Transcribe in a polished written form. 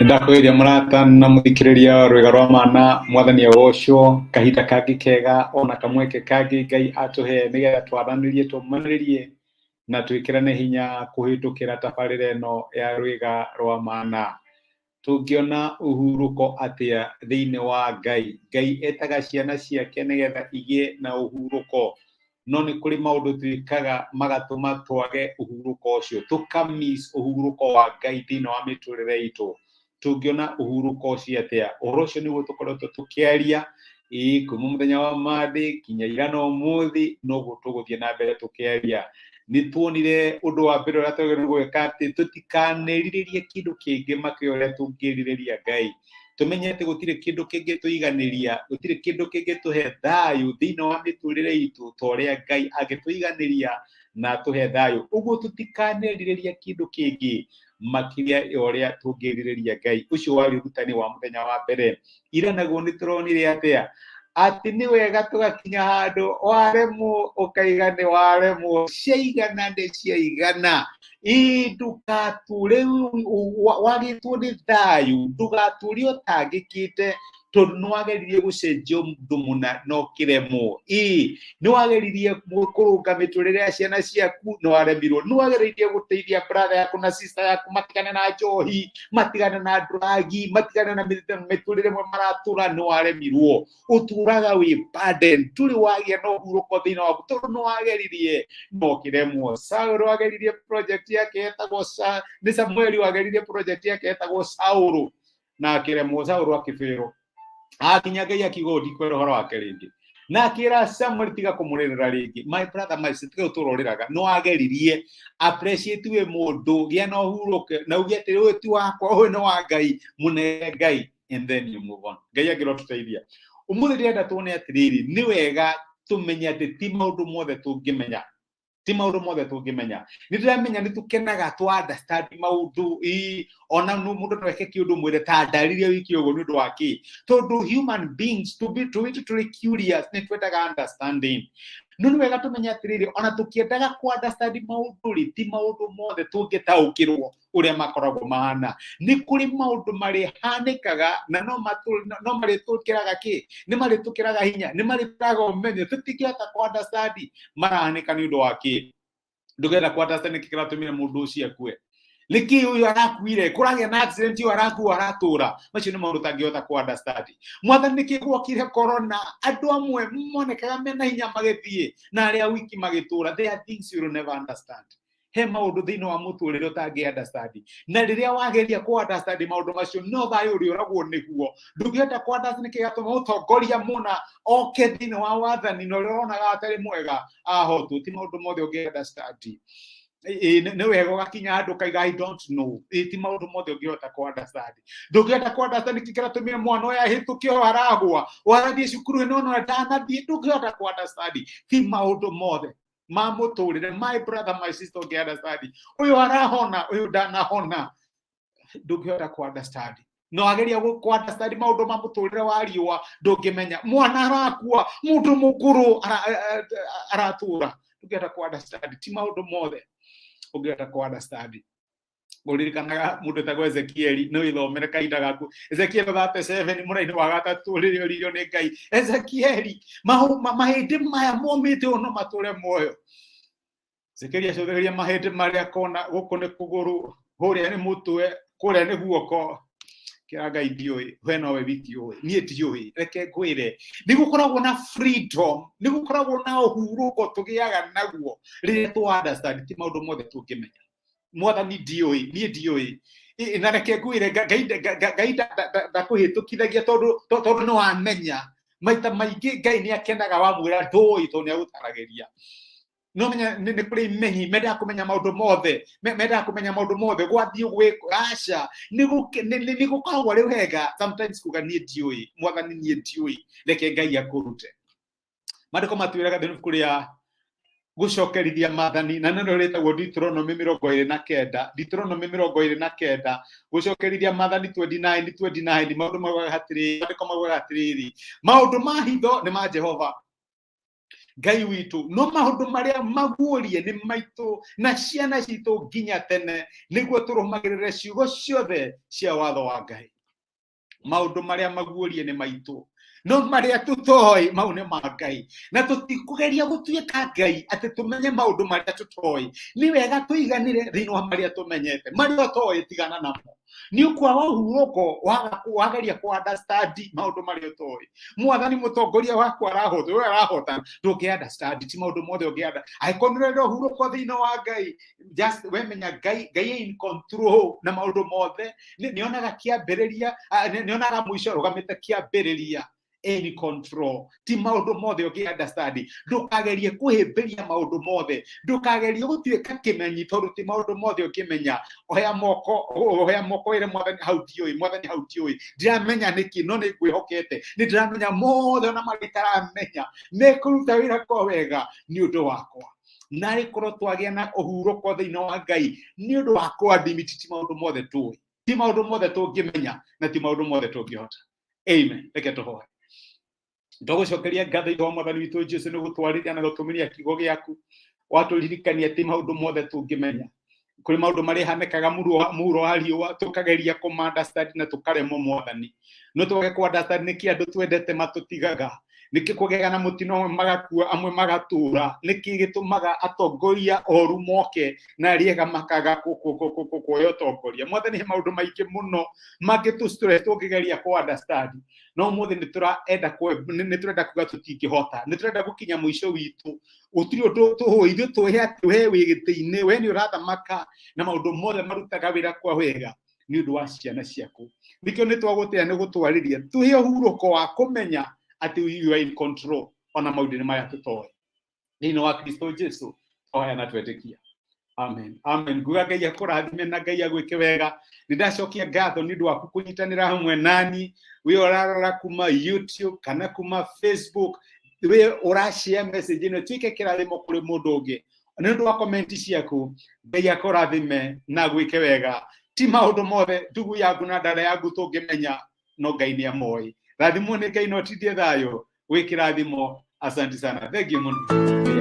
Nĩndakũgeithia mũrata na mũthikĩrĩria wa Rwĩga rwa Mana, Mwathani agocwo, kahinda kangĩ kega ona kamweke kangĩ Ngai atũhe nĩgetha twaranĩrie, tũmanĩrĩrie na twĩkĩrane hinya kũhĩtũkĩra tabarĩra ĩno ya Rwĩga rwa Mana. Tũngĩona ũhurũko atĩa thĩinĩ wa Ngai? Ngai etaga ciana ciake nĩgetha igĩe na ũhurũko, no nĩ kũrĩ maũndũ twĩkaga magatũma twage ũhurũko ũcio, tũka miss ũhurũko wa Ngai thĩinĩ wa mĩtũrĩre itũ. Tũngĩona ũhurũko ũcio atĩa? Ũhoro ũcio nĩguo tũkoretwo tũkĩaria ĩĩ kuma mũthenya wa Monday nginya ira na ũmũthĩ, noguo tũgũthiĩ na mbere tũkĩaria. Nĩ tuonire ũndũ wa mbere ũrĩa twagĩrĩirwo gwĩka atĩ tũtikanerirĩrie kĩndũ kĩngĩ makĩria ũrĩa tũngĩrirĩria Ngai. Tũmenye atĩ gũtirĩ kĩndũ kĩngĩtũiganĩria, gũtirĩ kĩndũ kĩngĩtũhe thayũ thĩinĩ wa mĩtũrĩre itũ ta ũrĩa Ngai angĩtũiganĩria na atũhe thayũ. Ũguo tũtikanerirĩrie kĩndũ kĩngĩ makĩria ya ũrĩa tũngĩrirĩria Ngai. Ũcio warĩ ũrutani wa mũthenya wa mbere. Ira naguo nĩ tũronire atĩa? Atĩ nĩ wega tũgakinya handũ waremwo ũkaiga nĩ waremwo, ciaigana nĩ ciaigana. Ĩĩ ndũgatũre wagĩtwo nĩ thayũ, ndũgatũre ũtangĩkĩte tondũ nĩ wageririe gũcenjia ũndũ mũna na ũkĩremwo. Ĩĩ nĩ wageririe kũrũnga mĩtũrĩre ya ciana ciaku nĩ waremirwo, nĩ wageririe gũteithia brother yaku na sister yaku matigane na njohi, matigane na dragi, matigane na mĩtũrĩre ĩmwe maratũra, nĩ waremirwo. Ũtũraga wĩ burden, ndũrĩ wagĩa na ũhurũko thĩinĩ waku tondũ nĩ wageririe na ũkĩremwo. Saũlũ ageririe project yake yetagwo nĩ Samueli wageririe project yake yetagwo Saũlũ na akĩremwo, Saũlũ akĩbĩrwo. Akinya Ngai akiuga ũũ, ndikwenda ũhoro wake rĩngĩ. Na akĩra Samuel tiga kũmũrĩrĩra rĩngĩ. My brother, my sister, tiga gũtũra ũrĩraga. Nĩ wageririe. Appreciate wĩ mũndũ, gĩa na ũhurũke, na uge atĩ ũyũ ti wakwa, ũyũ nĩ wa Ngai, mũnee Ngai, and then you move on. Ngai angĩrotũteithia. Ũmũthĩ ndĩrenda tuone atĩrĩrĩ, nĩ wega tũmenye atĩ ti maũndũ mothe tũngĩmenya. Ti maũndũ mothe tũngĩmenya. Nĩ ndĩramenya nĩ tũkenaga twa understand maũndũ, ĩĩ, ona mũndũ no eke kĩũndũ mwĩre ta ndaririe wiki ũguo nĩ ũndũ wa kĩ? Tondũ human beings tũwĩtũ tũrĩ curious, nĩ twendaga understanding. No nĩ wega tũmenye atĩrĩrĩ, ona tũkĩendaga kũ understand maũndũ rĩ, ti maũndũ mothe tũngĩtaũkĩrwo ũrĩa makoragwo mahana. Nĩ kũrĩ maũndũ marĩhanĩkaga na no marĩtũkĩraga kĩ? Nĩ marĩtũkĩraga hinya, nĩ marĩtũraga ũmenyo, tũtingĩhota kũ understand marahanĩka nĩ ũndũ wa kĩ. Ndũngĩhota kũ understand nĩkĩ kĩratũmire mũndũ ũcio akue, nĩkĩ ũyũ arakuire, kũragĩa na accident, ũyũ arakua aratũra. Macio nĩ maũndũ ũtangĩhota kũ understand. Mwathani, nĩkĩ gwokire corona? Andũ amwe monekaga mena hinya magĩthiĩ na arĩa wiki magĩtũra. There are things you will never understand. He maũndũ thĩinĩ wa mũtũrĩre ũtangĩ understand, na rĩrĩa wageria kũ understand maũndũ macio, no thayũ ũrĩũragwo nĩguo. Ndũngĩhota kũ understand nĩkĩ gĩatũma mũtongoria mũna oke thĩinĩ wa wathani na ũrĩa ũronaga atarĩ mwega ahotwo. Ti maũndũ mothe ũngĩ understand. Nĩ wega ũgakinya handũ ũkaiga I don't know. Ĩĩ, ti maũndũ mothe ũngĩhota kũ understand. Ndũngĩhota kũ understand nĩkĩ kĩratũmire mwana ũyũ ahĩtũke, ũyũ aragwa, ũrathiĩ cukuru ĩno no ndanathiĩ. Ndũngĩhota kũ understand. Ti maũndũ mothe ma mũtũrĩre, my brother, my sister, ũngĩ understand. Ũyũ arahona, ũyũ ndanahona, ndũngĩhota kũ understand. No ageria kũ understand maũndũ ma mũtũrĩre wa riũa, ndũngĩmenya mwana arakua, mũndũ mũkũrũ aratũra, ndũngĩhota kũ understand. Ti maũndũ mothe ũngĩhota kũ understand. Ũririkanaga mũndũ etagwo Ezekieli, no ithomere kahinda gaku Ezekieli 37 mũraini wa gatatũ, rĩrĩa oririo nĩ Ngai, Ezekieli, mahĩndĩ maya momĩte ũũ no matũre muoyo? Ezekieli acũthĩrĩria mahĩndĩ marĩa akona gũkũ nĩ kũgũrũ, kũrĩa nĩ mũtwe, kũrĩa nĩ guoko, kĩra Ngai, ndiũĩ, we nowe wiki ũĩ, niĩ ndiũĩ. Reke ngwĩre, nĩ gũkoragwo na freedom, nĩ gũkoragwo na ũhurũko tũgĩaga naguo rĩrĩa tũ understand ti maũndũ mothe tũngĩmenya. Mwathani, ndiũĩ, niĩ ndiũĩ. Na reke ngwĩre, Ngai ndakũhĩtũkithagia tondũ nĩ wamenya. Maita maingĩ Ngai nĩ akenaga wamwĩra ndũĩ, tondũ nĩ agũtaragĩria. No menya nĩ kũrĩ imenyi mendaga kũmenya maũndũ mothe, mendaga kũmenya maũndũ mothe gwathiĩ gwĩkwo. Aca, nĩ gũkoragwo arĩ wega sometimes kuga niĩ ndiũĩ, Mwathani, niĩ ndiũĩ, reke Ngai akũrute. Maandĩko matwĩraga thĩinĩ ibuku rĩa gũcokerithia maathani, na nĩrĩo rĩtagwo Deuteronomy 29, Deuteronomy 29, gũcokerithia maathani 29 29, maũndũ maugaga atĩrĩrĩ, maandĩko maugaga atĩrĩrĩ, maũndũ ma hitho nĩ ma Jehova. Ngai witũ, no maũndũ marĩa maguũrie nĩ maitũ na ciana citũ nginya tene, nĩguo tũrũmagĩrĩre ciugo ciothe cia watho wa Ngai. Maũndũ marĩa maguũrie nĩ maitũ, no marĩa tũtoĩ mau nĩ ma Ngai, na tũtikũgeria gũtuĩka Ngai atĩ tũmenye maũndũ marĩa tũtoĩ. Nĩ wega tũiganĩre thĩinĩ wa marĩa tũmenyete. Marĩa ũtoĩ tigana namo. Nĩ ũkwaga ũhurũko wageria kũ understand maũndũ marĩa ũtoĩ. Mwathani mũtongoria waku arahota, we arahota, ndũngĩ understand, ti maũndũ mothe ũngĩ understand. Angĩkorwo nĩ ũrenda ũhurũko thĩinĩ wa Ngai, just we menya Ngai, Ngai e in control na maũndũ mothe. Nĩonaga kĩambĩrĩria, nĩonaga mũico arũgamĩte kĩambĩrĩria, in control. Ti maũndũ mothe ũngĩ understand. Ndũkagerie kũhĩmbĩria maũndũ mothe, ndũkagerie gũtuĩka kĩmenyi, tondũ ti maũndũ mothe ũngĩmenya. Oya moko, oya moko wĩre Mwathani, hau ndiũĩ, Mwathani hau ndiũĩ, ndiramenya nĩkĩ, no nĩ ngwĩhokete, nĩ ndĩramenya mothe ona marĩa itaramenya mekũruta wĩra kwa wega nĩ ũndũ wakwa. Narĩ korwo twagĩa na ũhurũko thĩinĩ wa Ngai nĩ ũndũ wa kũadmit ti maũndũ mothe tũĩ, ti maũndũ mothe tũngĩmenya, na ti maũndũ mothe tũngĩhota. Amen. Reke tũhoe. Ndagũcokeria ngatho ithe wa Mwathani witũ Jesu nĩ gũtwarĩria na gũtũmĩria kiugo gĩaku. Watũririkania ti maũndũ mothe tũngĩmenya. Kũrĩ maũndũ marĩa hanekaga mũhuro wa riũa, tũkageria kũma understand na tũkaremwo Mwathani. No twage kũ understand nĩkĩ andũ twendete matũtigaga, nĩkĩ kũgega na mũtino amwe magakua amwe magatũra, nĩkĩ gĩtũmaga atongoria oru moke na arĩa ega makaga kuoya ũtongoria. Mwathani, he maũndũ maingĩ mũno mangĩtũ stress tũngĩgeria kũ understand, no ũmũthĩ nĩ tũrenda kuga tũtingĩhota, nĩ tũrenda gũkinya mũico witũ. Gũtirĩ ũndũ tũhũĩ, ithuĩ tũĩ atĩ we wĩ gĩtĩ-inĩ, we nĩ ũrathamaka na maũndũ mothe marutaga wĩra kwa wega nĩ ũndũ wa ciana ciaku. Nĩkĩo nĩ twagũtĩa nĩ gũtwarĩria, tũhe ũhurũko wa kũmenya atĩ you are in control ona maũndũ-inĩ maya tũtoĩ. Thĩinĩ wa Kristo Jesu twahoya na twetĩkia. Amen. Amen. Nguga Ngai akũrathime na Ngai agwĩke wega. Nĩ ndacokia ngatho nĩ ũndũ waku kũnyitanĩra hamwe nani. We ũrarora kuma YouTube kana kuma Facebook, we ũrashare message ĩno ĩtuĩke kĩrathimo kũrĩ mũndũ ũngĩ. Nĩ ũndũ wa comment ciaku, Ngai akũrathime na agwĩke wega. Ti maũndũ mothe ndugu yaku na dada yaku tũngĩmenya, no Ngai nĩ amoĩ. Rathimwo nĩ Ngai na ũtindie thayũ. Wĩ kĩrathimo. Asante sana. Thank you mũno.